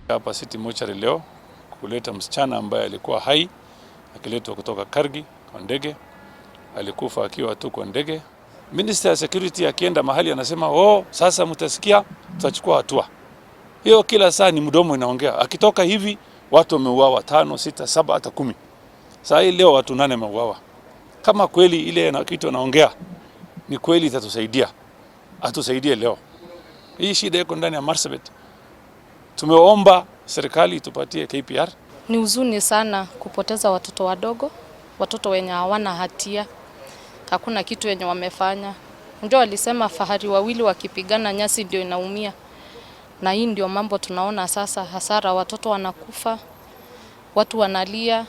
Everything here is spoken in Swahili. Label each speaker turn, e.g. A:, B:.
A: Hapa City Mortuary leo kuleta msichana ambaye alikuwa hai akiletwa kutoka Kargi kwa ndege, alikufa akiwa tu kwa ndege. Minister ya Security akienda mahali anasema, "Oh, sasa mtasikia, tutachukua hatua." Hiyo kila saa ni mdomo inaongea. Akitoka hivi watu wameuawa tano, sita, saba hata 10. Saa hii leo watu 8 wameuawa. Kama kweli ile na kitu anaongea ni kweli itatusaidia, atusaidie leo. Hii shida iko ndani ya Marsabit. Tumeomba serikali itupatie KPR.
B: Ni huzuni sana kupoteza watoto wadogo, watoto wenye hawana hatia, hakuna kitu yenye wamefanya. Ndio walisema fahari wawili wakipigana nyasi ndio inaumia, na hii ndio mambo tunaona sasa, hasara, watoto wanakufa, watu wanalia.